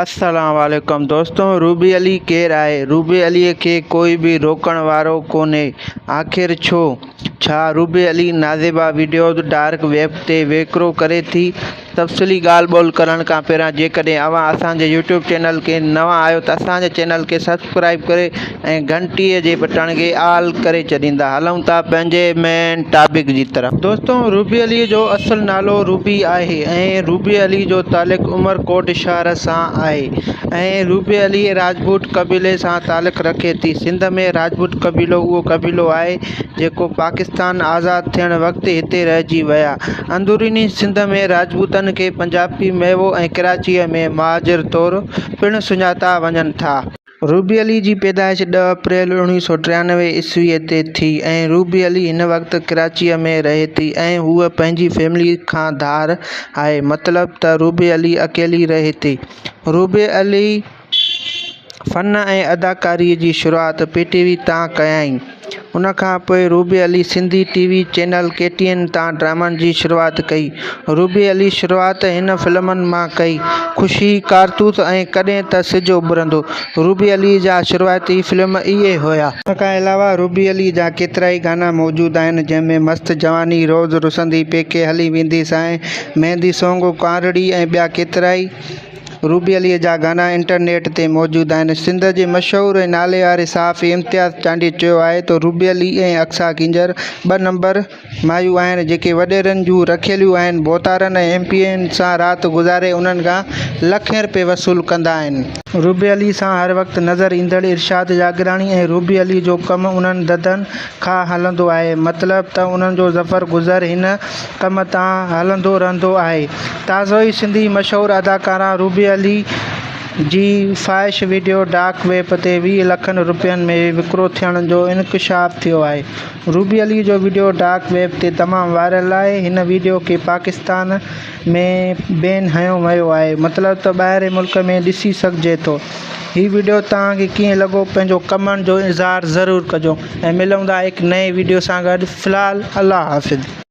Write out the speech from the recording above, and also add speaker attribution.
Speaker 1: السلام عليڪم دوستو روبي علي ڪير آهي روبي علي کي ڪوئي به روڪڻ وارو ڪونهي آخر ڇو ڇا روبي علي نازيبا وڊيوز ڊارڪ ويب تي ويڪرو ڪري ٿي تفصيلي ڳالهه ٻولهه ڪرڻ کان پهريان جيڪڏهن اوهان اسان جي يوٽيوب چينل کي نوان آهيو ته اسان جي چينل کي سبسڪرائب ڪري ۽ گهنٽي جي بٽڻ کي آل ڪري ڇڏيندا هلون ٿا پنهنجي مين ٽاپڪ جي طرف. دوستو روبي علي جو اصل نالو روبي آهي ۽ روبي علي جو تعلق عمرڪوٽ شهر سان آهي ۽ روبي علي راجپوت قبيلي سان تعلق رکي ٿي. سنڌ ۾ راجپوت قبيلو اهو قبيلو آهي جيڪو پاڪستان آزاد ٿيڻ وقت هتي رهجي ويا. اندروني سنڌ ۾ راجپوتن کي پنجابي ميوو ۽ ڪراچيء ۾ مهاجر طور پڻ سڃاتا وڃن ٿا. روبي علي جي پيدائش ڏهه اپريل 1993 عيسويء تي ٿي ۽ روبي علي هن وقت ڪراچيء ۾ رهي ٿي ۽ هوء پنهنجي فيملي کان ڌار آهي مطلب ته روبي علي اڪيلي رهي ٿي. روبي علي فن ۽ اداڪاريء جي شروعات پي ٽي وي تان ڪيائين. ان کان پوء Ruby Ali Sindhi T V channel K T N تان ڊرامن جي شروعات ڪئي. روبي علي شروعات هن فلمن مان ڪئي، خوشي، ڪارتوس ۽ ڪڏهن ته سج اڀرندو. روبي علي جا شروعاتي فلم اهي هيا. ان کان علاوه روبي علي جا ڪيترائي گانا موجود آهن جنهن ۾ مست جواني، روز رسندي، پيڪي هلي ويندي سانء، ميندي سونگ، ڪانرڙي ۽ ٻيا ڪيترائي. روبي عليء جا گانا انٽرنيٽ تي موجود آهن. سنڌ جي مشهور ۽ ناليواري صحافي امتياز چانڊيي چيو آهي ته روبي علي ۽ اقصيٰ ڪينجهر ٻه نمبر مايون آهن جيڪي وڏيرن جون رکيليون آهن ڀوتارن ۽ ايم پي اين سان رات گذاري انهن کان لکين رپيه وصول ڪندا آهن. روبي علي سان هر وقت نظر ايندڙ ارشاد جاگيراڻي ۽ روبي علي جو ڪم انهن ڌنڌن کان هلندو آهي مطلب ته انهن جو ظفر گذر هن ڪم تان هلندو رهندو آهي. تازو ئي سنڌي مشهور اداڪارا روبي علي جي فاحش وڊيو ڊارڪ ويب تي 20 لکن رپين ۾ وڪرو ٿيڻ جو انڪشاف ٿيو آهي. روبي علي جو وڊيو ڊارڪ ويب تي تمام وائرل آهي. هن وڊيو کي پاڪستان ۾ بين هنيو ويو آهي مطلب ته ٻاهرين ملڪ ۾ ڏسي سگهجي ٿو. هي وڊيو توهان کي ڪيئن لڳو پنهنجو ڪمينٽ جو اظهار ضرور ڪجو ۽ ملون ٿا هڪ نئين وڊيو سان گڏ في الحال الله حافظ.